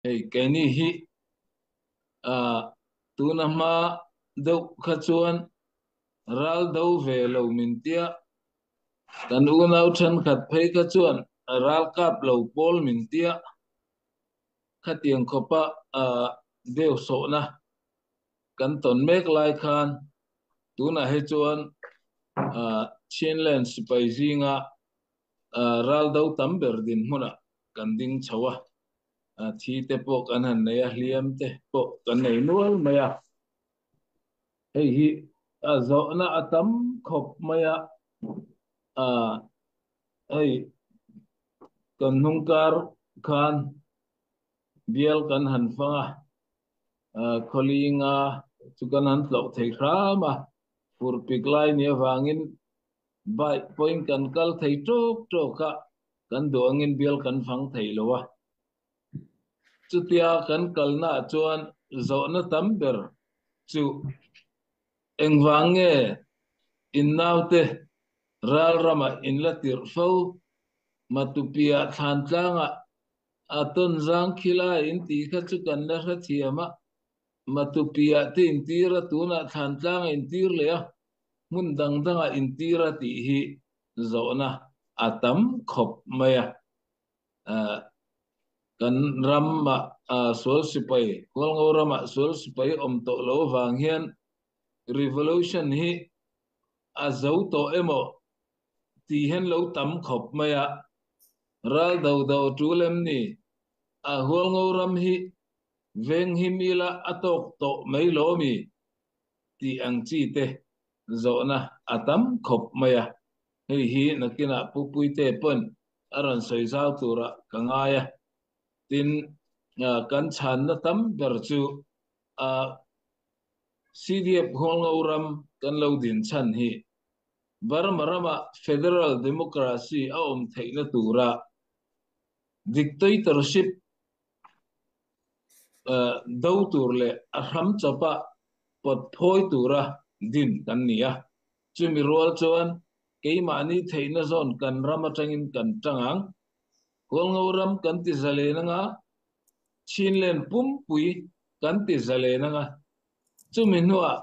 Hei keini hi tuna hma deuh kha chuan ral do ve lo min tia, kan unau thenkhat phei kha chuan ral kap lo pawl min tia, khatiang khawpa deu sawhna kan tawn mek lai khan tunah hi chuan Chinland sipai zinga ral do tam ber dinhmunah kan ding chho a, thi te pawh kan han nei a, hliam te pawh kan nei nual mai a. Hei hi a zawhna a tam khawp mai a, hei kan hnung kar khan bial kan han fang a, khawlinga chu kan han tlawh thei hram a, furpik lai ni avangin Bike pawhin kan kal thei tawk tawk a, kan duh angin bial kan fang thei lo a. Chutia kan kalnaah chuan zawhna tam ber chu engvang nge in naute ral ramah in la tirh fo? Matupiah thlan tlangah a tawn zang khilai in tih kha chu kan la hrethiam a, Matupiah te intir a, tunah thlan tlanga intir leh a, hmun dang dangah intir a tih hi zawhna a tam khawp mai a. Kan ramah sual sipai, Hualngo ramah sual sipai awm tawh lo avang hian revolution hi a zo tawh emaw tih hian lo tam khawp mai a. Ral do do tul em ni? A Hualngo ram hi Veng hi mila a tawk tawh mai lo mi? tih ang chi te zawhna a tam khawp mai a, hei hi nakinah Pu Puite pawn a rawn sawi zau turah ka ngai a, tin kan chhanna tam ber chu a CDF Hualngo ram kan lo din chhan hi Burma rama Federal Democracy a awm theihna tura dictatorship do tur leh a hram chawpa pawt phawi tura din kan ni a. Chumi rual chuan keimahni theihna zawn kan ram atangin kan tang ang. Hualngo ram kan ti zalen anga, Chinland pumpui kan ti zalen anga, chumi hnuah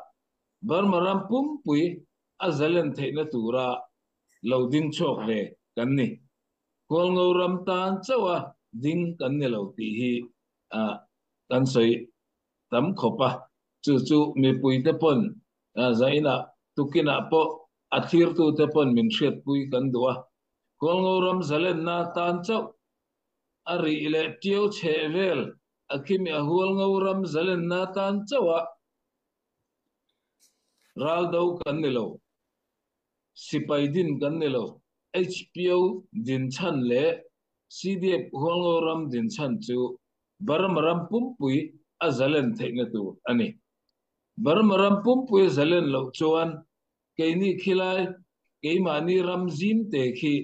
Burma ram pumpui a zalen theihna tura lo ding chhuak ve kan ni. Hualngo ram tan chauh a ding kan ni lo tih hi kan sawi tam khawp a, chu chu mipuite pawn zainah tukinah pawh a thlirtute pawn min hriatpui kan duh a. Hualngo ram zalenna tan chauh a rih leh ṭiau chheh vel a khimi a Hualngo ram zalenna tan chauh a ral do kan ni lo. Sipai din kan ni lo. HPO din chhan leh CDF Hualngo ram din chhan chu Burma ram pumpui a zalen theihna tur a ni. Burma ram pumpui a zalen loh chuan keini khilai keimahni ram zim te khi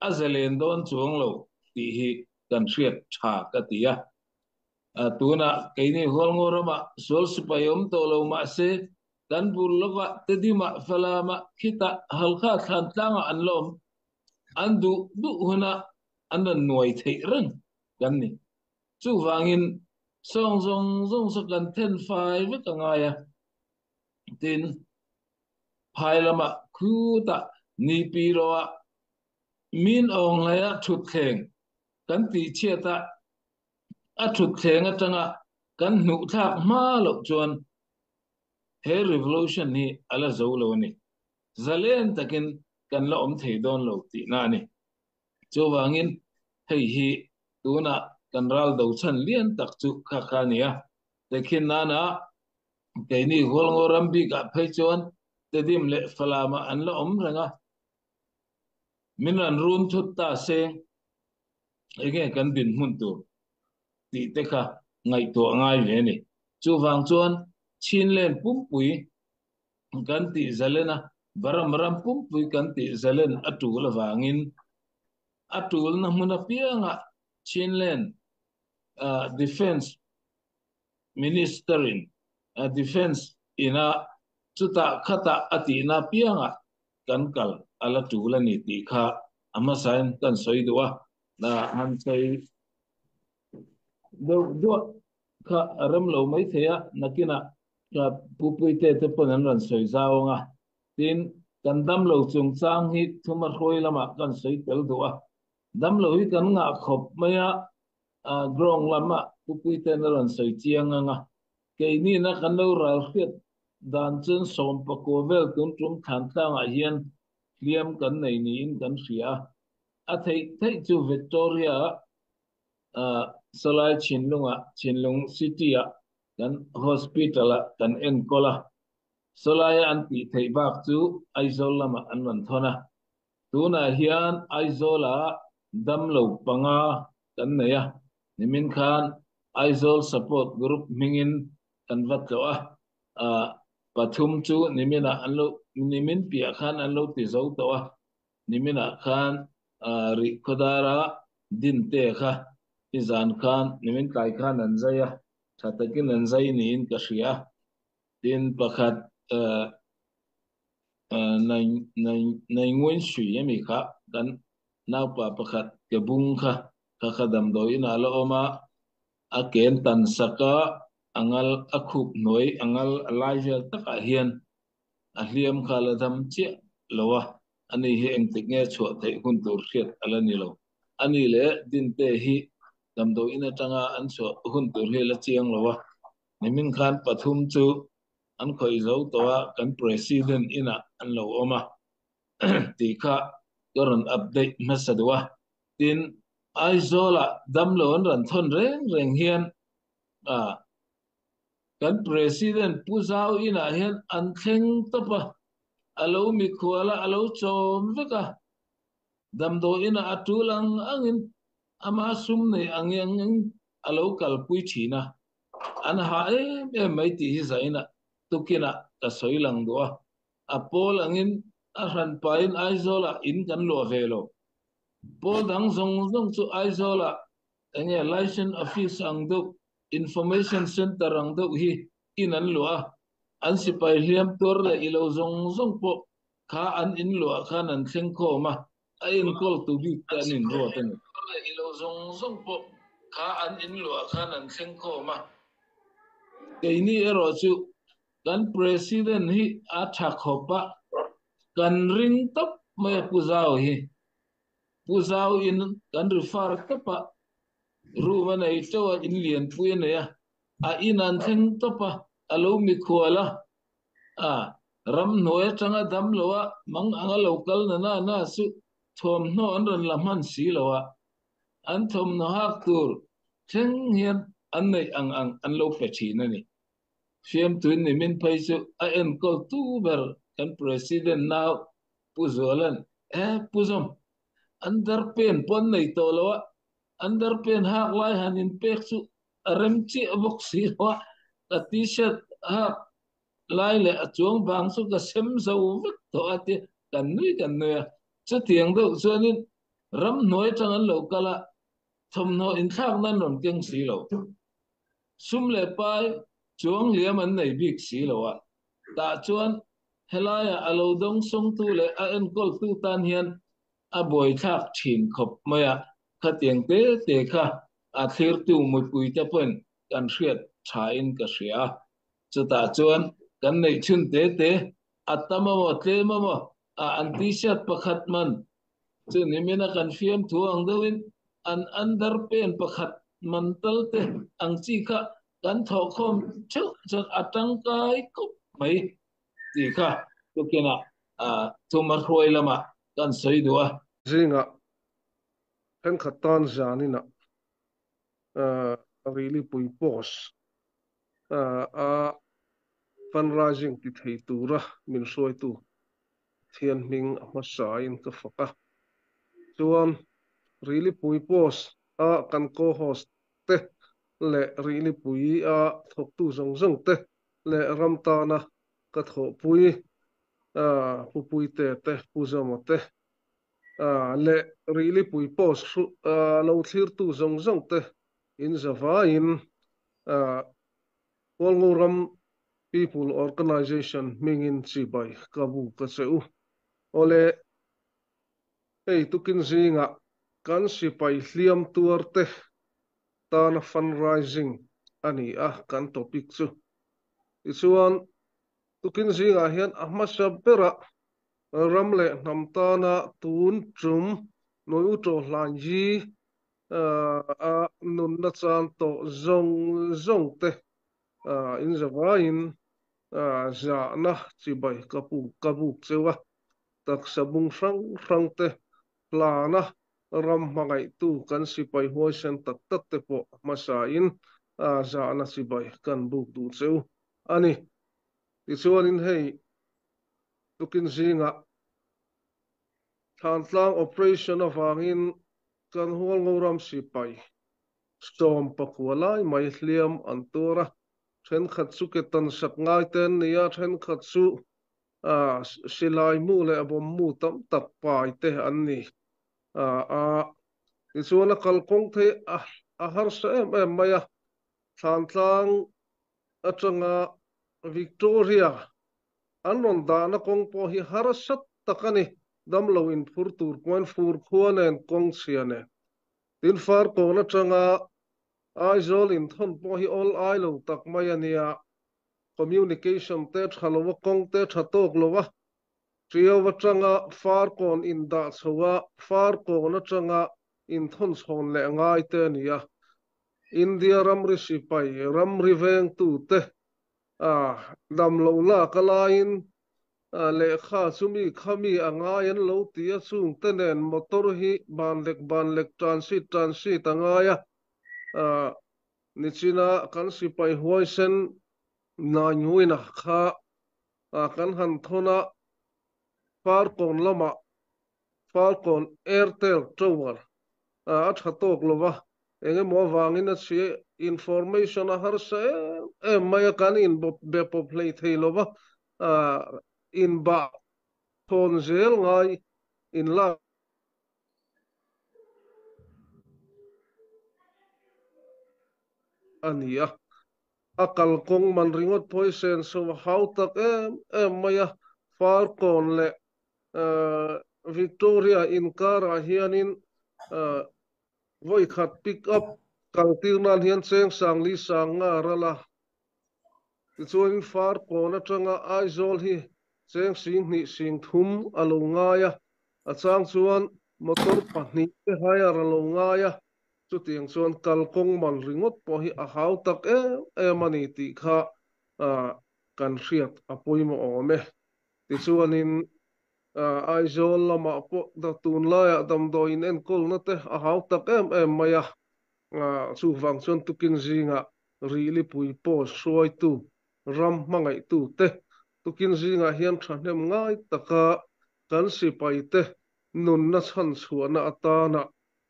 a zalen dawn chuang lo tih hi kan hriat tha ka ti a. Tunah keini Hualngo ramah sual sipai awm tawh lo mahse kan bul lovah Tedimah Falamah khitah Halkha thlan tlangah an la awm. An duh duh hunah an rawn nuai theih reng kan ni. Chuvangin sawng zawng zawng saw kan then fai vek a ngai a. Tin, phai lamah khutah Nipi rawhah min awng hlaiah thutthleng kan tihchhiat a, a thutthleng atanga kan hnuh thlak hma loh chuan he revolution hi a la zo lo a ni. Zalen takin kan la awm thei dawn lo tihna a ni. Chuvangin hei hi tunah kan ral do chhan lian tak chu kha kha a ni a. Tehkhin nana keini Hualngo ram bikah phei chuan Tedim leh Falamah an la awm reng a, min rawn run thut ta seng. Enge kan dinhmun tur tih te kha ngaihtuah ngai ve a ni. Chuvang chuan Chinland pumpui kan tih zalen a, Baram ram pumpui kan tih zalen a tul avangin a tulna hmun apiangah Chinland Defence Minister-in Defence ina chutah khatah a tihna apiangah kan kal a la tul a ni tih kha a hmasain kan sawi duh a, han sawi Deuh duah kha a rem lo mai thei a, nakinah ka pupuite te pawn an rawn sawi zau ang a, tin, kan damlo chungchang hi thuma hruai lamah kan sawi tel duh a, damlo hi kan ngah khawp mai a, ground lamah pupuite'n a rawn sawi chiang ang a, keinina kan lo ral hriat dan chuan sawmpakua vel tun tum thlan tlangah hian hliam kan nei niin kan hria a, a theih theih chu Victoria-ah Salai Chhinlungah, Chhinlung City-ah kan hospital-ah kan enkawl a, Salaia an tih theih bak chu Aizawl lamah an rawn thawn a. Tunah hian Aizawlah damlo panga kan nei a, nimin khan Aizawl Support Group hmingin kan va tlawh a, pathum chu niminah an lo, nimin piah khan an lo ti zo tawh a, Niminah khan rih khawdara dinte kha i zan khan nimin tlai khan an zai a, tha takin an zai niin ka hria. Tin, pakhat Nainguinsui ami kha kan naupa pakhat ke bung kha kha kha damdawi inah la awm a, a ken tan sak a, a ngal a khup hnuai a ngal a lai vel takah hian a hliam kha la dam chiah lo a, ani hi engtik nge chhuah theih hun tur hriat a la ni lo. Ani leh Dinte hi damdawiin atanga an chhuah hun tur hi la chiang lo a, nimin khan pathum chu an khawih zo tawh a, kan President inah an lo awm a tih kha ka rawn update hmasa duh a. Tin, Aizawlah damlo an rawn thawn reng reng hian Kan President Pu Zau inah hian an thleng tawp a, a lo mikhual a, a lo chawm vek a. Damdawi inah a tul ang angin ama sum nei ang angin a lo kalpui thin a. An hah em em mai tih hi zainah tukinah ka sawi lang duh a. A pawl angin a hran pahin Aizawlah in kan luah ve lo. Pawl dang zawng zawng chu Aizawlah enge License Office ang deuh Information Center ang deuh hi in an luah a, an sipai hliam tuar leh ilo zawng zawng pawh kha an in luah khan an thleng khawm a, a enkawl tu bik te an inruat a ni. Leh ilo zawng zawng pawh kha an in luah khan an thleng khawm a. Keini erawh chu kan President hi a tha khawp a, kan ring tawp mai a Pu Zau hi. Pu Zau in kan refer tawp a, Room a nei teuh a, in lianpui a nei a, a in an thleng tawp a, a lo mikhual a, a ramhnuai atanga dam lo a, mang anga lo kal na na na chu thawmhnaw an rawn la hman si lo a, an thawmhnaw hak tur thleng hian an neih ang ang an lo pe thin a ni. Fiamtuin nimin phei chu a enkawl tu ber kan President nau Pu Zuala'n, E Pu Zawm, an dar pen pawh an nei tawh lo a, an dar pen hak lai han inpek chu a rem chiah bawk si lo a, ka t-shirt hak lai leh a chuang vang chu ka sem zo vek tawh a tia kan nui kan nui a. Chutiang deuh chuanin ramhnuai atang an lo kal a, thawmhnaw inthlak nan rawn keng si lo. Sum leh pai chuang liam an nei bik si lo a, tah chuan helaiah a lo dawngsawngtu leh a enkawltu tan hian a buaithlak thin khawp mai a, khatiang te te kha a thlirtu mipuite pawhin kan hriat thain ka hria a. Chutah chuan kan neih chhun te te a tam amaw tlem amaw a an t-shirt pakhat man chu nimina kan fiamthu ang deuhin an underpant pakhat man tal te ang chi kha kan thawhkhawm theuh chuan a tangkai khawp mai tih kha tukinah thuma hruai lamah kan sawi duh a. Zingah thenkhat tan zaninah rili pui post a fundraising ti thei tura min hruaitu Pathian hming a hmasain ka fak a. Chuan rili pui post a kan co-host te leh rili pui a thawktu zawng zawng te leh ram tana ka thawhpui Pu Puite te, Pu Zama te leh rili pui post lo thlirtu zawng zawng te in zavaiin Hualngo ram People Organization hmingin chibai ka bu ka che u. Awle, hei tukin zingah kan sipai hliam tuar te tana fundraising a ni a kan topic chu. Tichuan tukin zingah hian a hmasa berah ram leh hnam tana tun tum noi u to hlan ji a nunna chan tawh zawng zawng te in zavaiin zahna chibai ka pu ka buk cheu a. Taksa bung hrang hrang te hlana ram hmangaihtu kan sipai huaisen tak tak te pawh hmasain zahna chibai kan buk duh cheu a ni. Tichuanin hei tukin zingah Thantlang operation avangin kan Hualngoram sipai 19 lai mai hliam an tuar a, thenkhat chu ke tan sak ngai te an ni a, thenkhat chu silai mu leh bomb mu tam tak pai te an ni a. Tichuan a kalkawng thei a harsa em em mai a, Thantlang atanga Victoria an rawn dahna kawng pawh hi harsa tak a ni, damlo inphur tur pawhin fur khua nen kawng chhia nen. Tin, Farkawn atanga Aizawl inthawn pawh hi awl ai lo tak mai a nia, communication te tha lo a, kawng te tha tawk lo a, Tiau atanga Farkawn indah chho a, Farkawn atanga inthawn chhawn leh ngai te a ni a. India ramri sipai, ramri vengtute damlo lak a laiin lehkha chu mi kha mi a ngai an lo ti a, chungte nen motor hi ban lek ban lek transit transit a ngai a, nichina kan sipai huaisen Nainwina kha kan han thawn a, Farkawn lamah Falcon Airtel Tower a tha tawk lo va, eng emaw avangin a chhi information a harsa em em mai a, kan in be pawp hlei thei lo va, inbah thawn zel ngai inlak a ni a. A kalkawng man ringawt pawh hi senso a hau tak em em mai a, Falcon leh Victoria inkarah hianin vawi khat pick up kaltir nan hian cheng sang li sang nga a ral a. Tichuanin Farkawn atanga Aizawl hi cheng 2000 3000 a lo ngai a, a chang chuan motor pahnih te hire a lo ngai a, chutiang chuan kalkawng man ringawt pawh hi a hau tak em em a ni tih kha kan hriat a pawimawh awm e. Tichuanin Aizawl lamah pawh tunlaiah damdawi inenkawlna te a hau tak em em mai a, chuvang chuan tukin zingah Rihlipui post hruaitu, ram hmangaihtu te tukin zingah hian thahnem ngai taka kan sipaite nunna chhanchhuahna atana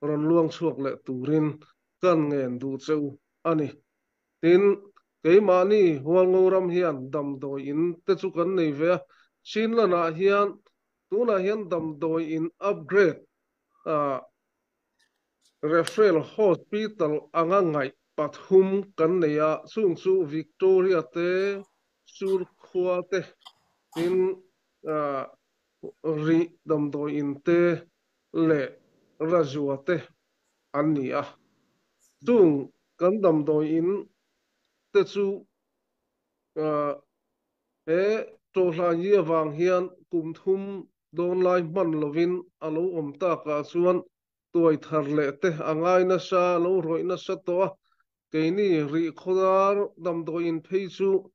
rawn luang chhuak leh turin kan ngen duh che u a ni. Tin, keimahni Hualngo ram hian damdawi in te chu kan nei ve a, Chinlan-ah hian tunah hian damdawi in upgrade ah Referral Hospital anga ngaih pathum kan nei a, chung chu Victoria te, Surkhua te, tin Rih damdawi in te leh Rajua te an ni a. Chung kan damdawi in te chu he Tawhlai avang hian kum thum dawn lai hman lovin a lo awm takah chuan tuai thar leh te a ngai nasa, a lo rawih nasa tawh a. Keini rih khawdar damdawi in phei chu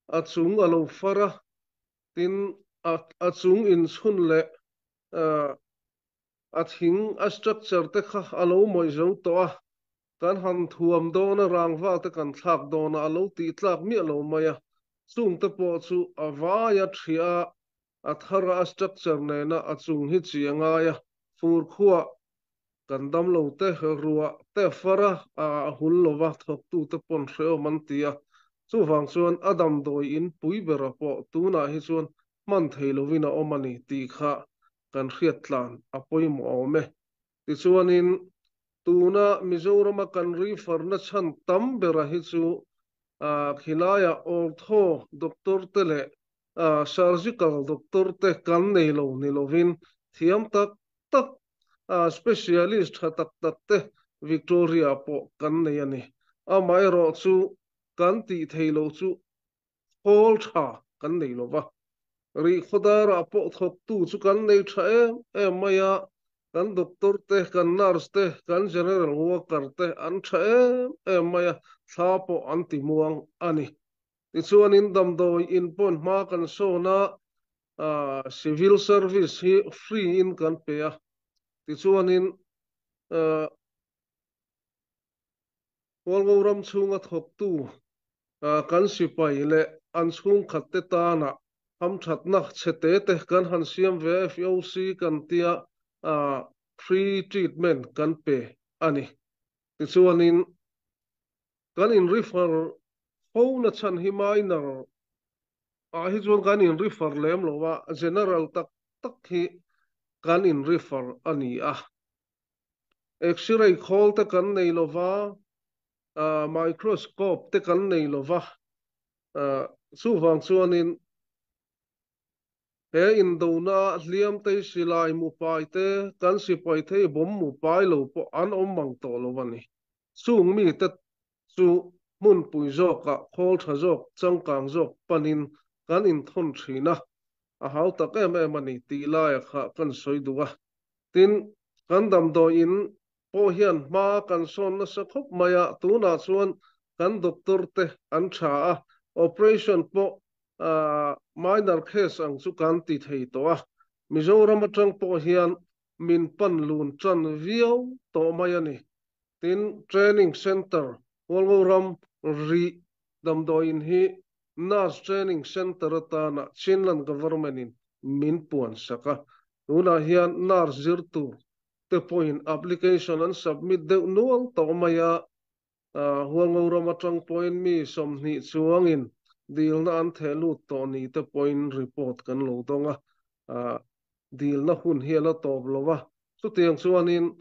a chung a lo far a, tin a chung inchhun leh A thing, a structure te kha a lo mawih zo tawh a, kan han thuam dawn a, rangva te kan thlak dawn a, a lo tih tlak miah lo mai a. Chung te pawh chu a vai a ṭhia a, a thar a, a structure nena a chung hi chi a ngai a, fur khuah kan dam lo te, ruah te far a, a hul lo va, thawktu te pawn hrehawm an ti a. Chuvang chuan a damdawi in pui bera pawh tunah hi chuan hman thei lovin a awm a ni tih kha kan hriat tlan a pawimawh awm e. Tichuanin, tuna Mizorama kan rifarna chhan tam bera hi chu khilaiah ortho doctor te leh surgical doctor te kan nei lo ni lovin thiam tak tak, specialist tha tak tak te Victoria pawh kan nei a ni. Amaherawhchu kan tih theih loh chu khawl tha kan nei lo va. Rihkhawdarah pawh thawktu chu kan nei tha em em mai a, kan doctor te, kan nurse te, kan general worker te an tha em em mai a, thla pawh an ti muang a ni. Tichuanin damdawi in pawhin hma kan sawn a, civil service hi free in kan pe a, tichuanin Hualngo ram chhunga thawktu kan sipai leh an chhungkhatte tana hamthatna chhe te te kan han siam ve a, FEOC kan tia free treatment kan pe a ni. Tichuanin kan in refer fo na chhan hi minor ah hi chuan kan in refer lem lo a, general tak tak hi kan in refer a ni a. X-ray khawl te kan nei lo va, microscope te kan nei lo va, chuvang chuanin he indona hliam te silai mu pai te, kan sipai thei bawm mu pai lo pawh an awm mang tawh lo a ni. Chung mite chu hmunpui zawkah khawl tha zawk, changkang zawk panin kan inthawn thin a, a hau tak em em a ni tih laia kha kan sawi duh a. Tin, kan damdawi in pawh hian hma kan sawn nasa khawp mai a, tunah chuan kan doctor te an tha a, operation pawh minor case ang chu kan ti thei tawh a, Mizoram atang pawh hian min pan lun tan viau tawh mai a ni. Tin, training centre Hualngo ram rih damdawi in hi Nurse Training Centre atana Chinland Government in min puan sak a, tunah hian nurse zir tur te pawhin application an submit deuh nual tawh mai a, Hualngo ram atang pawhin mi 20 chuangin dilna an theh lut tawh ni te pawhin report kan lo dawng a, dilna hun hi a la tawp lo a, chutiang chuanin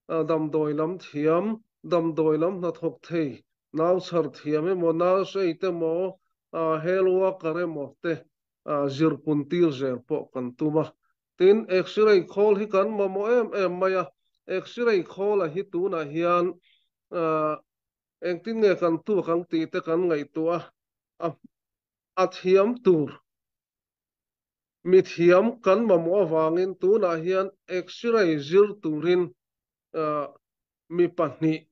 damdawi lam thiam, damdawi lam hnathawk thei, nau chhar thiam emaw, nurse aide emaw, health worker emaw te zirpun tir zel pawh kan tum a. Tin, X-ray khawl hi kan mamawh em em mai a, X-ray khawla hi tunah hian engtin nge kan tuak ang tih te kan ngaihtuah a, a thiam tur Mithiam kan mamawh avangin tunah hian X-ray zir turin mi pahnih,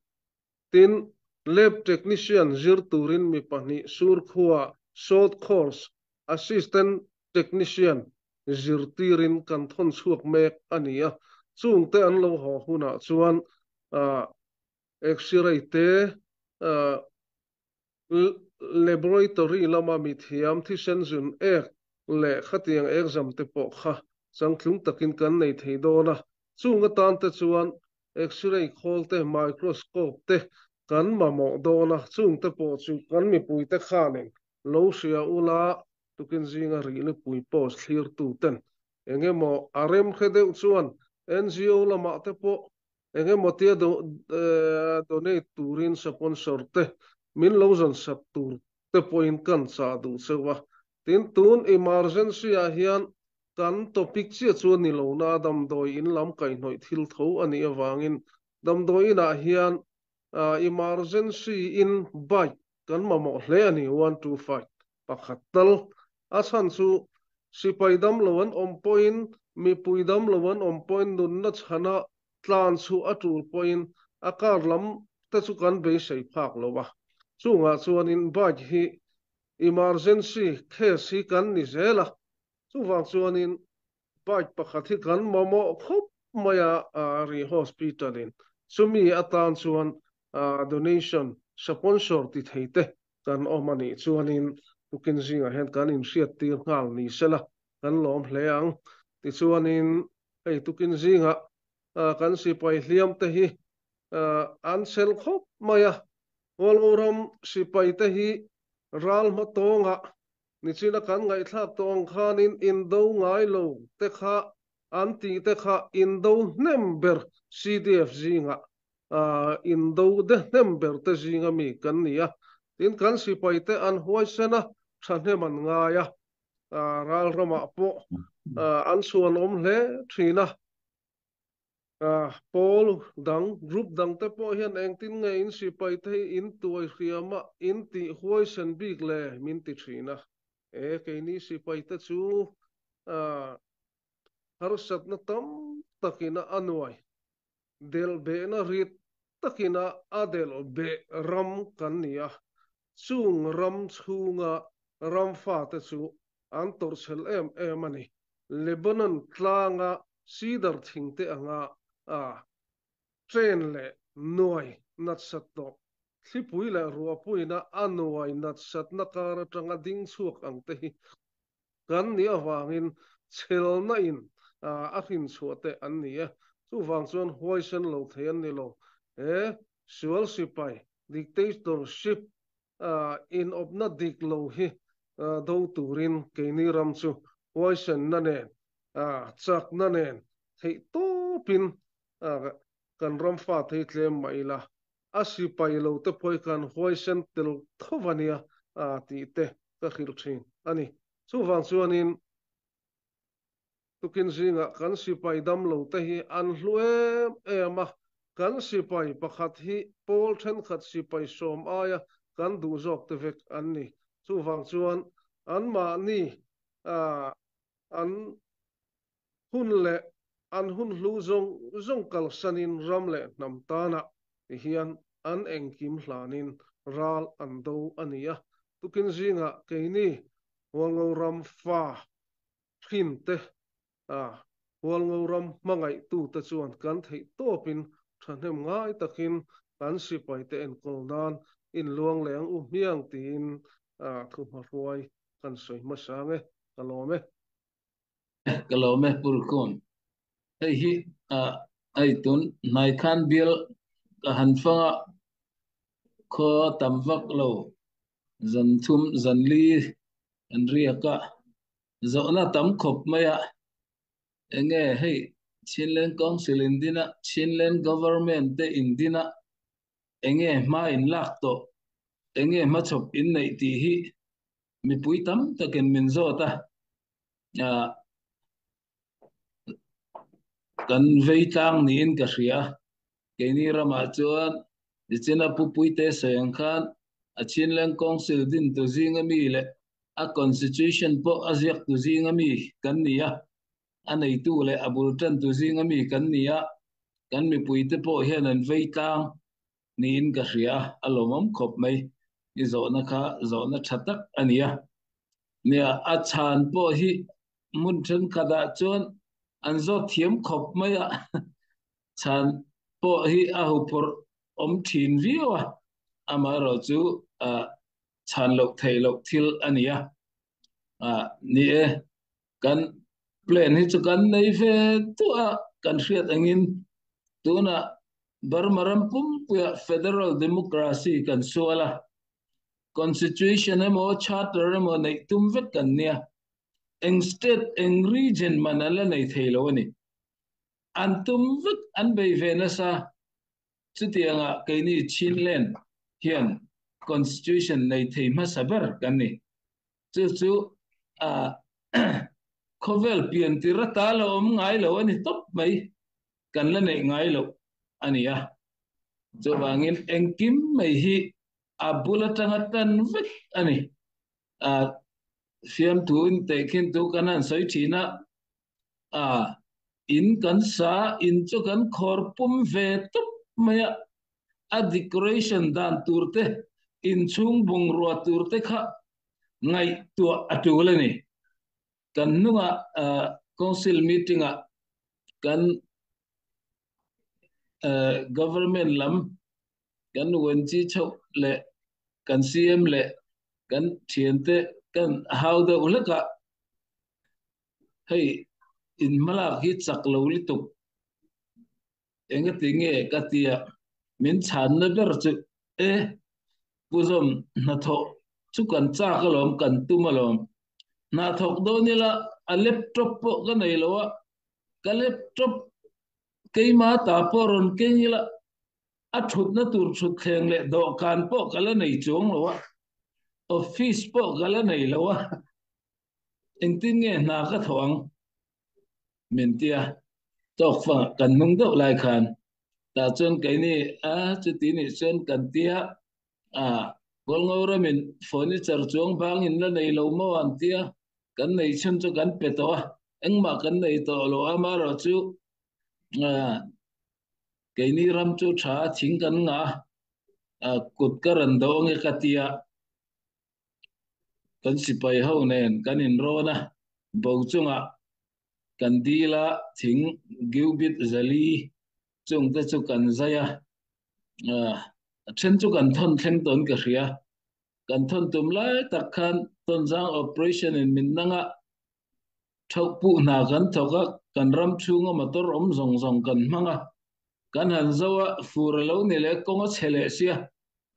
tin lab technician zir turin mi pahnih Surkhua short course assistant technician zir tirin kan thawn chhuak mek a ni a, chungte an lo haw hunah chuan X-ray te Laboratory lama mithiam thisen zun ek leh khatiang exam te pawh kha changtlung takin kan nei thei dawn a, chung atan te chuan X-ray khawl te, microscope te kan mamawh dawn a, chung te pawh chu kan mipuite khanin lo hria ula, tukin zinga rihlipui post thlirtu ten eng emaw a remhre deuh chuan NGO lamah te pawh Eng emaw tia donate turin sponsor te min lo zawn sak tur te pawhin kan chah duh cheu a. Tin, tun emergency ah hian kan topic chiah chu a ni lo na, damdawi in lam kaihhnawih thil tho a nih avangin damdawi inah hian emergency in bike kan mamawh hle a ni, one two five pakhat tal. A chhan chu sipai damlo an awm pawhin, mipui damlo an awm pawhin nunna chhana tlan chhuah a tul pawhin a kar lam te chu kan beisei phak lo a. Chungah chuanin bike hi emergency case hi kan ni zel a, chuvang chuanin bike pakhat hi kan mamawh khawp mai a ri hospital in chumi atan chuan donation sponsor ti thei te kan awm a nih chuanin tukin zingah hian kan inhriat tir nghal ni sela kan lawm hle ang. Tichuanin hei tukin zingah kan sipai hliam te hi an sel khawp mai a, Hualngo ram sipai te hi ral hma tawngah Nichina kan ngaihthlak tawh ang khanin indo ngai lo te kha an tih te kha indo hnem ber CDF zingah indo de hnem ber te zinga mi kan ni a, tin kan sipai te an huaisen a, thahnem an ngai a, ral ramah pawh an chhuanawm hle thin a. Pawl dang, group dang te pawh hian engtin nge in sipai te hi in tuai hriam a, in tih huaisen bik le min ti thin a. E, keini sipai te chu harsatna tam takin a a nuai, delh behna rit takin a a delh beh ram kan ni a, chung ram chhunga ram fate chu an tawrhchhel em em a ni. Lebanon tlanga cedar thingte anga a chen leh nuai natsat tawh, thlipui leh ruahpuina a nuai natsatna kar atanga ding chhuak ang te hi kan nih avangin chhelna in a hrin chhuah te an ni e. Chuvang chuan huaisen lo thei an ni lo. He sual sipai, dictatorship, inawpna dik lo hi do turin keini ram chu huaisenna nen, chakna nen theih tawpin kan ram fa thei tlem mah ila, a sipai lo te pawh hi kan huaisen tel tho a nia tih te ka hrilh thin a ni. Chuvang chuanin Tukin zingah kan sipai damlo te hi an hlu em em a, kan sipai pakhat hi pawl thenkhat sipai sawm aia kan duh zawk te vek an ni. Chuvang chuan anmahni an hun leh an hun hlu zawng zawng kalsanin ram leh hnam tanah ti hian an engkim hlanin ral an do a ni a. Tukin zingah keini Hualngo ram fa thin te a Hualngo ram hmangaihtute chuan kan theih tawpin thahnem ngai takin kan sipaite enkawl nan inluang leh ang u hmiang tiin thuhmahruai kan sawi hmasa ang e, ka lawm e. Ka lawm e Purkun. Hei hi hei tun hnai khan bial ka han fang a, khaw tam vak lo zan thum zan li kan riak a, Zawhna tam khawp mai a, enge hei Chinland Council in din a, Chinland Government te in din a, enge hma in lak tawh, enge hmachhawp in neih tih hi mipui tam takin min zawt a, kan vei tlang niin ka hria. Keini ramah chuan Nichina Pupuite sawi ang khan a Chinland Council dintu zinga mi leh a Constitution pawh a ziaktu zinga mi kan ni a, a neitu leh a bul tantu zinga mi kan ni a, kan mipuite pawh hian an vei tlang niin ka hria a, a lawmawm khawp mai. I zawhna kha zawhna tha tak a ni a. Nia, a chhan pawh hi hmun thenkhatah chuan an zawt thiam khawp mai a. Chhan pawh hi a huphurh awm thin viau a, amaherawh chu chhan loh theih loh thil a ni a. Ni e, kan plan hi chu kan nei ve duah a, kan hriat angin tunah Burma ram pumpuiah Federal Democracy kan sual a, Constitution emaw Charter emaw neih tum vek kan nia, eng state eng region man an la nei thei lo a ni. An tum vek, an bei ve nasa. Chutianga keini Chinland hian Constitution nei thei hmasa ber kan ni. Chu chu khawvel pian tir ata la awm ngai lo a ni tawp mai, kan la neih ngai loh a ni a. Chuvangin engkim mai hi a bul atanga tan vek a ni. Fiamthu in tehkhin tu kan han sawi thin a. A, in kan sa, in chu kan khawr pum ve tawp mai a, a decoration dan tur te, inchhung bungrua tur te kha ngaihtuah a tul a ni. Kan hnungah council meeting ah kan government lam kan UNG chhoh leh kan CM leh kan thiante kan hau deuh hlek a, Hei in hmalak hi chak lo lutuk engati nge ka tia min chhanna ber chu e Pu Zawm hnathawh chu kan chak alawm kan tum alawm hnathawk dawn ila a laptop pawh ka nei lo a ka laptop keima ta pawh rawn keng ila a thutna tur thutthleng leh dawhkan pawh ka la nei chuang lo a office pawh ka la nei lo a. Engtin nge hna ka thawh ang? Min ti a. Tawk fang kan hnung deuh lai khan tah chuan keini a chuti nih chuan kan tia a Hualngo ramin furniture chuang bangin la nei lo maw an tia kan nei chhun chu kan pe tawh a engmah kan nei tawh lo a amaherawh chu keini ram chu tha thing kan ngah a kut ka ran do ange ka tia kan sipai ho nen kan inrawn a bo chungah kan dil a thing giubit zali chung te chu kan zai a a then chu kan thawn thleng tawn ka hria kan thawn tum lai tak khan Tonzang operation in min nanga thauh puh hna kan thawk a kan ram chhunga motor awm zawng zawng kan hmang a kan han zo a fur a lo ni leh kawng a chhe leh sia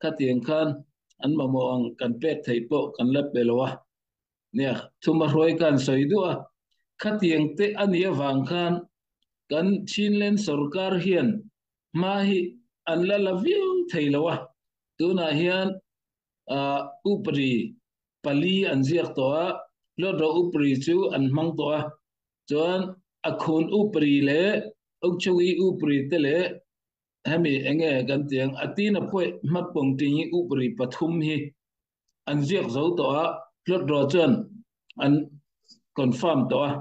khatiang khan an mamawh ang kan pek theih pawh kan la pe lo a nia thuma hruai khan sawi duh a khatiang te a nih avang khan kan Chinland sarkar hian hma hi an la la viau thei lo a tunah hian upri pali an ziak tawh a hlawt upri chu an hmang tawh a chuan a khun upri leh ukchawi upri te leh hemi enge kan tiang atina pawih hmapawng ting hi upri pathum hi an ziak zo tawh a hlawt ro chuan an confirm tawh a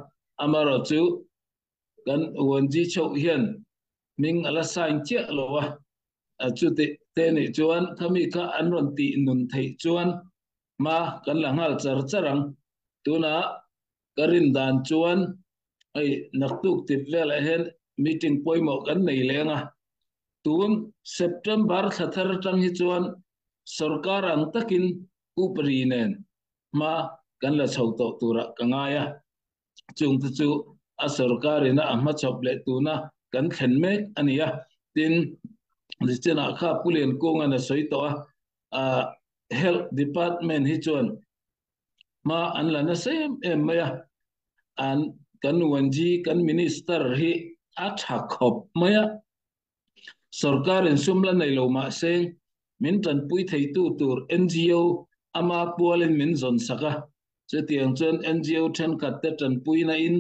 amaherawh chu kan wanji chho hian ming ala sign chiah lo a chu te te ni chuan khami kha an rawn ti nun theih chuan ma kan la ngal char charang tuna ka rin dan chuan ai naktuk tip vel ah hian meeting pawimawh kan nei lenga tun September thla thar atang hi chuan sarkar ang takin upri nen ma kan la chho tawh tura ka ngai a chung te chu a sarkar ina a hma chawp leh tuna kan thlen mek ani a tin chena kha pulian kung an a sawi tawh a health department hi chuan ma an la na sem em mai a an kan wanji kan minister hi a tha khawp mai a sarkar in sum la nei lo ma seng min tan pui thei tu tur NGO ama pualin min zon saka chutiang chuan NGO thenkhat te tan pui na in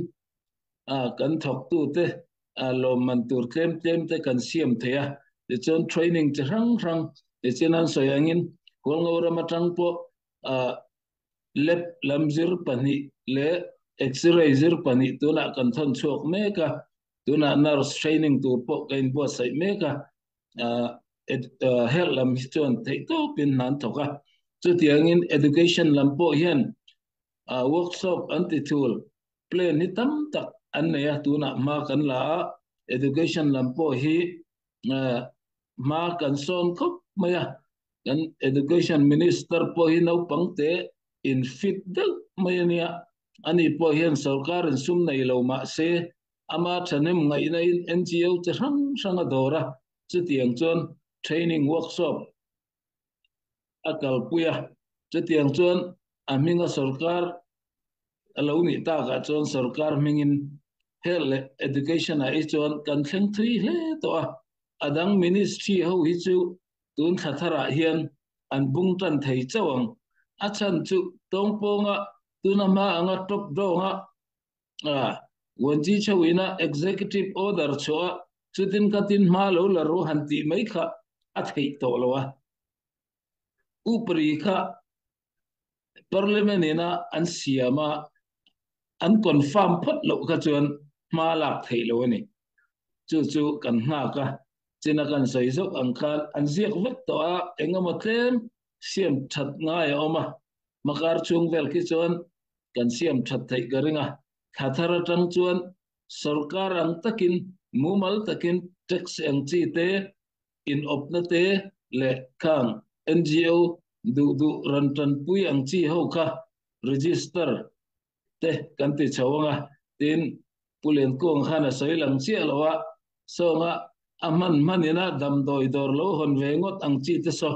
a kan thawk tu te a lawm man tur tlem tlem te kan siam thei a tichuan training chi hrang hrang tichuan an sawi angin Hualngo ram atang pawh a lab lam zir pahnih leh x-ray zir pahnih tunah kan thawn chhuak mek a tunah nurse training tur pawh ka inbuatsaih mek a health lam hi chuan theih tawpin hna an thawk a chutiangin education lam pawh hian workshop an ti thul plan hi tam tak an nei a tunah hma kan la a education lam pawh hi hma kan sawn khawp mai a kan education minister pawh hi naupang te in fit deuh mai ania ani pawh hian sarkar in sum nei lo ma se ama thanem ngaihna in NGO che hrang hrang a dawr a chutiang chuan training workshop a kalpui a chutiang chuan a hminga sarkar alo ni takah chuan sarkar hmingin health leh education ah hi chuan kan thleng thui hle tawh a adang ministry ho hi chu tun thla tharah hian an bung tan thei chauh ang a chan chu tawngpawnga tuna hma anga top dawnga a wanji chawina executive order chhuah chutin katin hma lo la ro han ti mai kha a theih tawh lo a upri kha parliament ina an siama an confirm phot lo kha chuan hma lak theih lo ani chu chu kan nghak a china kan sawi zawk ang khan an ziak vek tawh a engemaw tlem siam that ngai a awm a makar chung vel khi chuan kan siam that theih ka ringa thla thar atang chuan sarkar ang takin mumal takin tax ang chi te in opna te leh khang NGO du du ran tan pui ang chi ho kha register te kan ti chawanga tin pulen kong khan a sawi lang chiah lo a songa a man manina damdawi dawr lo hon ve ngot ang chi te so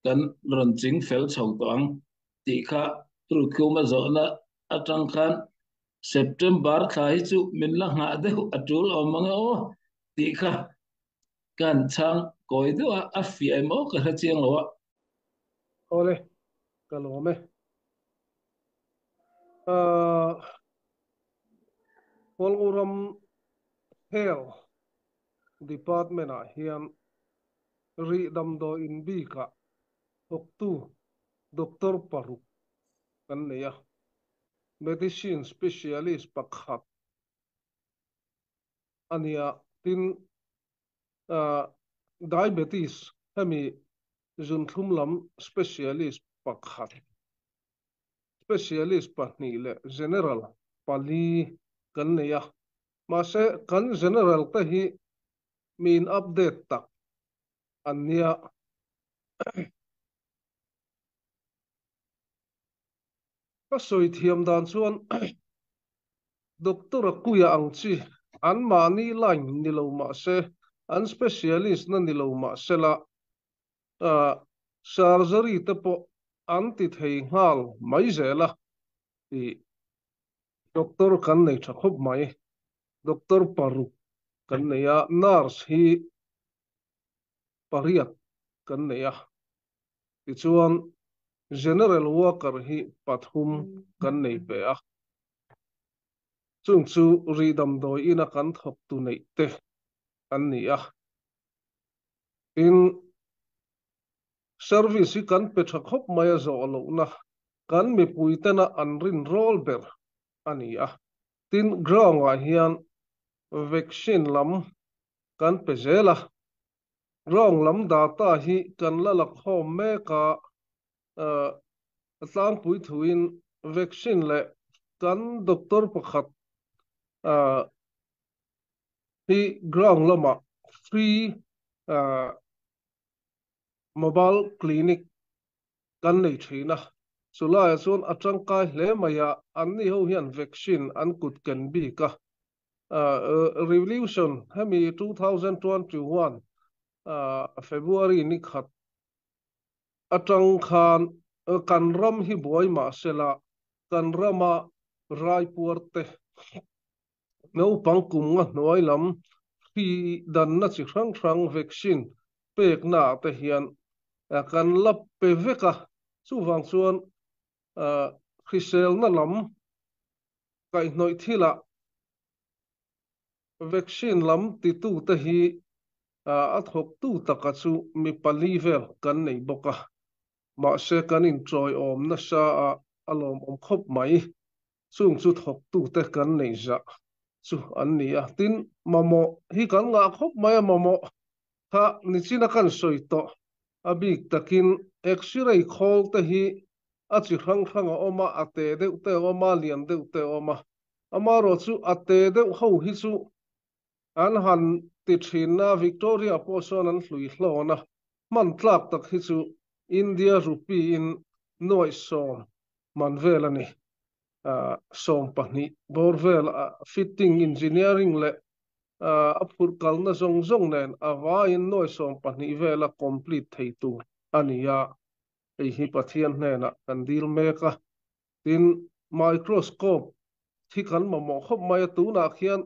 kan ron ching fel chho tawh ang tih kha tru khuma zawhna atang khan September thla hi chu min la nghah deuh a tul awm ang e aw tih kha kan chhang kawi deuh a a fiah em aw ka hre chiang lo a. Awle ka lawm e. Hualngo ram Health Department-ah hian rih damdawiin bikah thawktu doctor paruk kan nei a, medicine specialist pakhat a nia. Tin, diabetes hemi zunthlum lam specialist pakhat. Specialist pahnih leh General pali kan nei a, mahse kan General te hi mi in update tak an nia. Ka sawi thiam dan chuan Doctor Akuia ang chi an mahni line ni lo mahse an specialist na ni lo mahsela surgery te pawh an ti thei nghal mai zel a tih doctor kan nei tha khawp mai. Doctor paruk kan nei a, nurse hi pariat kan nei a, tichuan general worker hi pathum kan nei ve a. Chung chu rih damdawi ina kan thawktu neih te an ni a. Tin, service hi kan pe tha khawp mai a zawh lohna kan mipui tena an rin rawl ber a ni a. Tin, ground-ah hian vaccine lam kan pe zel a. Ground lam data hi kan la la khawm mek a, a tlangpui thuin vaccine leh kan doctor pakhat hi ground lamah free mobile clinic kan nei thin a, chulaiah chuan a tangkai hle mai a, anni ho hian vaccine an kut ken bik a, revolution hemi 2021 February ni khat atang khan kan ram hi buai mahsela kan rama raipuar te Naupang kum nga hnuai lam hri danna chi hrang hrang vaccine pekna ah te hian kan la pe vek a, chuvang chuan hriselna lam kaihhnawih thilah vaccine lam titu te hi a thawktu taka chu mi pali vel kan nei bawk a, mahse kan inṭawiawm nasa a a lawmawm khawp mai. Chung chu thawktute kan neih zah chu an ni a, tin mamawh hi kan ngah khawp mai a, mamawh kha nichina kan sawi tawh a bik takin X-ray khawl te hi a chi hrang hrang a awm a, a te deuh te a awm a, lian deuh te a awm a, amaherawh chu a te deuh ho hi chu an han ti thin a, Victoria pawh sawn an hlui hlawn a, hman tlak tak hi chu India rupee in nuaih sawm man vel a ni. 20 bawr vel fitting engineering leh a phurh kalna zawng zawng nen a vaiin nuaih 20 vela complete thei tur a ni a, hei hi Pathian hnenah kan dil mek a. Tin, microscope thi kan mamawh khawp mai a, tunah khian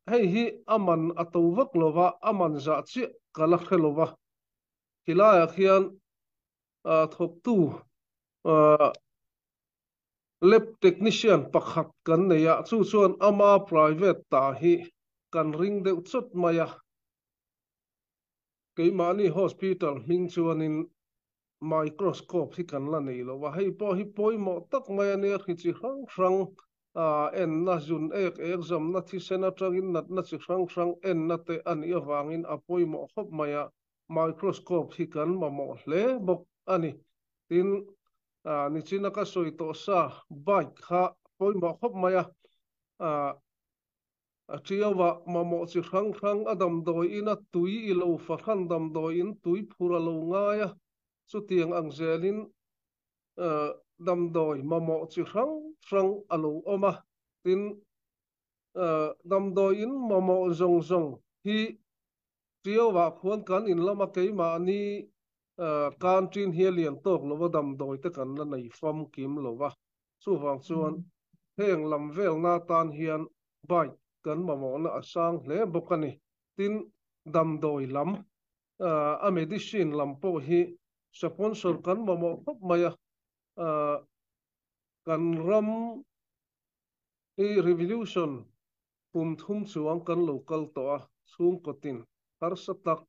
hei hi a man a to vak lo va, a man zah chiah ka la hre lo va, khilaiah khian thawktu lab technician pakhat kan nei a, chu chuan ama private ta hi kan ring deuh chawt mai a, keimahni hospital hming chuanin microscope hi kan la nei lo va, hei pawh hi pawimawh tak mai a nia, hri chi hrang hrang enna, zun ek ek zamna, thisen atangin natna chi hrang hrang enna te a nih avangin a pawimawh khawp mai a, microscope hi kan mamawh hle bawk a ni. Tin, nichina ka sawi tawh sa bike kha pawimawh khawp mai a, A ṭiauvah mamawh chi hrang hrang a damdawiin a tui i lo fahran damdawiin tui phur a lo ngai a, chutiang ang zelin damdawi mamawh chi hrang hrang a lo awm a. Tin, damdawiin mamawh zawng zawng hi ṭiauvah khuan kan in lama keimahni canteen hi a lian tawk lo a, damdawi te kan la nei famkim lo va. Chuvang chuan heng lam velna atan hian bike kan mamawhna a sang hle bawk a ni. Tin, damdawi lam, a medicine lam pawh hi sponsor kan mamawh khawp mai a. Kan ram hi revolution. Kum thum chuang kan lo kal tawh a, chhungkaw tin harsa tak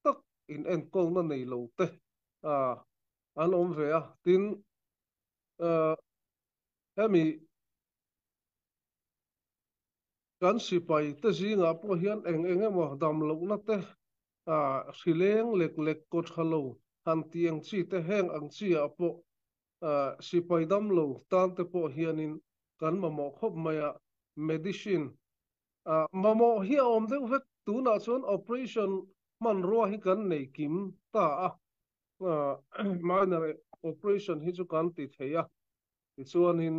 tak in enkawlna nei lo te an awm ve a, tin hemi kan sipai te zingah pawh hian eng eng emaw dam lohna te hri leng lek lek kaw tha lo han tih ang chi te heng ang chi ah pawh Sipai damlo tan te pawh hianin kan mamawh khawp mai a, medicine mamawh hi a awm deuh vek. Tunah chuan operation hmanrua hi kan nei kim ta a, minor operation hi chu kan ti thei a, tichuanin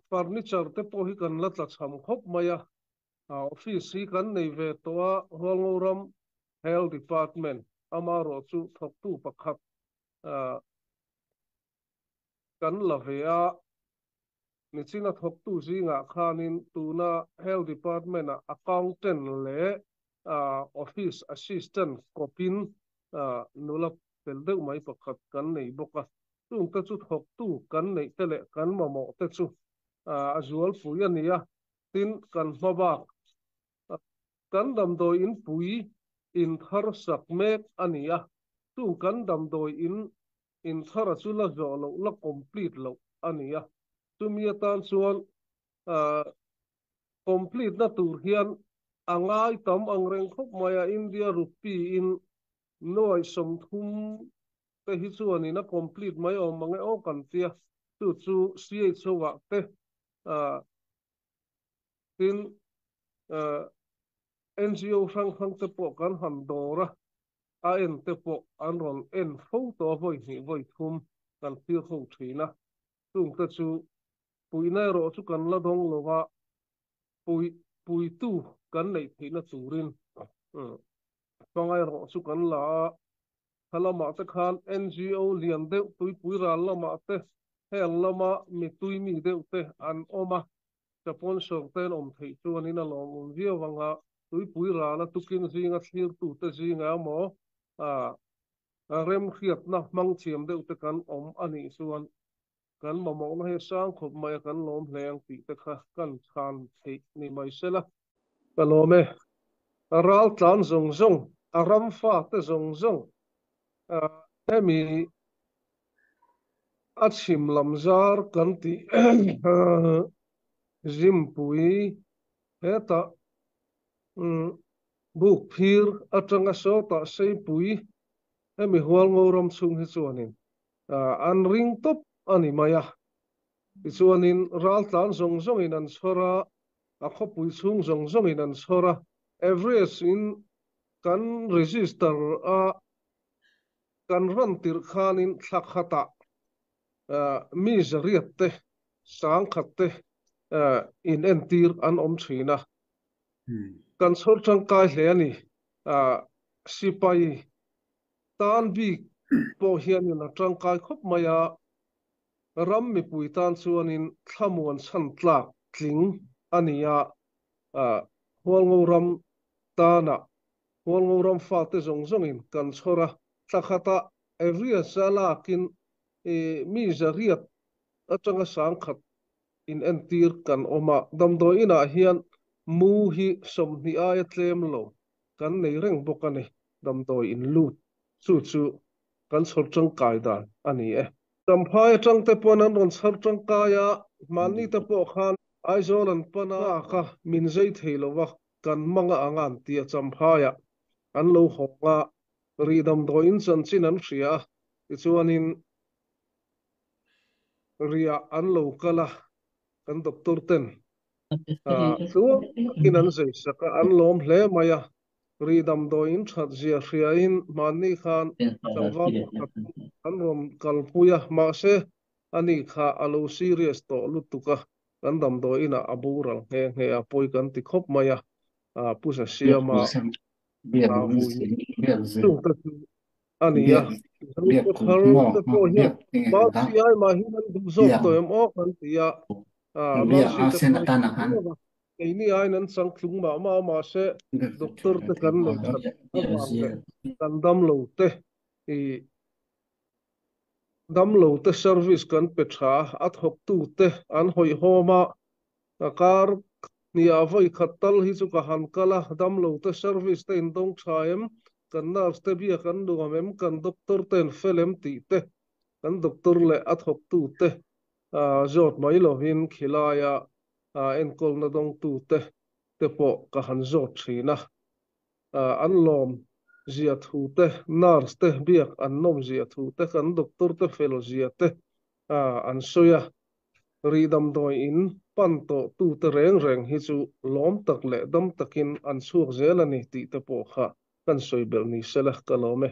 furniture te pawh hi kan la tlachham khawp mai a, Office hi kan nei ve tawh a, Hualngoram Health Department amarawh chu thawktu pakhat kan la ve a, nichina thawktu zingah khanin tuna Health Department-ah Accountant leh Office Assistant kawpin nula fel deuh mai pakhat kan nei bawk a, chungte chu thawktu kan neih te leh kan mamawh te chu a zualpui a ni a. Tin, kan hma bak kan damdawi in pui in thar sak mek a ni a, chung kan damdawi in in thara chu la zawh loh, la complete loh a ni a. Chumi atan chuan complete na tur hian a ngai tam ang reng khawp mai a, India rupee in nuai 30 te hi chuanin a complete mai awm mang e aw kan tia, chu chu CHO ah te Tin, NGO hrang hrang te pawh kan han dawr a, a en te pawh an rawn en fo tawh a, vawi hnih vawi thum kan thlir ho thin a. Chung te chu puihna erawh chu kan la dawng lo va, puitu kan neih theihna turin hmang erawh chu kan la a. Kha lamah te khan NGO lian deuh tuipui ral lamah te heng lama mi tui mi deuh te an awm a, sponsor te an awm theih chuanin a lawmawm viau ang a, tuipui rala tukin zinga thlirtute zinga emaw remhriatna hmang thiam deuh te kan awm a nih chuan kan mamawhna hi a sang khawp mai a, kan lawm hle ang tih te kha kan chhan theih ni mai sela. Ka lawm e. A ral tlan zawng zawng, a ram fa te zawng zawng, hemi a chhim lam zar kan tih Zimpui hetah buk phir atanga sawtah Seipui hemi Hualngo ram chhung hi chuanin an ring tawp a ni mai a. Tichuanin raltlan zawng zawngin an chhawr a, a khawpui chhung zawng zawngin an chhawr a. Average in kan register a kan rawn tirh khanin thla khatah mi zariat te, sangkhat te in entir an awm thin a. Kan chhawr tangkai hle a ni. Sipai tan bik pawh hianin a tangkai khawp mai a. Ram mipui tan chuanin thlamuan chhan tlak tling a ni a, Hualngo ram tana Hualngo ram fate zawng zawngin kan chhawr a, thla khatah Evriasa lakin mi zariat atanga sangkhat in entir kan awm a, damdawi inah hian mu hi 20 aia tlem lo kan nei reng bawk a ni, damdawi in lut chu chu kan chhawr tangkai dan a ni e. Champhai atang te pawn an rawn chhar tangkai a, mahni te pawh khan Aizawl an pan a, kha min zei thei lo va, kan mang a ang an ti a, Champhaiah an lo hawng a, rih damdawiin chanchin an hria a, tichuanin riah an lo kal a, kan doctor ten tluang takin an zei sak a, an lawm hle mai a, Ri damdawiin that zia hriain hmanni khan tlangval pakhat an rawn kalpui a, mahse ani kha a lo serious tawh lutuk a, kan damdawiinah a boral nghe nghe a, pawi kan ti khawp mai a, Pu Zasiama vui chung te chu a ni a, Mizo thar te pawh hian Mercy ai mah hian an duh zawk tawh em aw kan ti a, Mercy te pawh hi a Keini aiin an chang tlung mah mah a, mahse doctor te kan nei that avang leh kan damlo te i damlo te service kan pe tha a, a thawktu te an hawihhawm a, Kar hniah vawi khat tal hi chu ka han kal a, damlo te service te in dawng tha em, kan nurse te biak an nuam em, kan doctor te an fel em tih te, kan doctor leh a thawktu te zawt mai lovin khilaia enkawlna dawngtu te te pawh ka han zawt thin a. An lawm zia thu te, nurse te biak an nawm zia thu te, kan doctor te fel zia te an sawi a. Rih damdawi in pan tawh tute reng reng hi chu lawm tak leh dam takin an chhuak zel a ni tih te pawh kha kan sawi belh ni sela ka lawm e.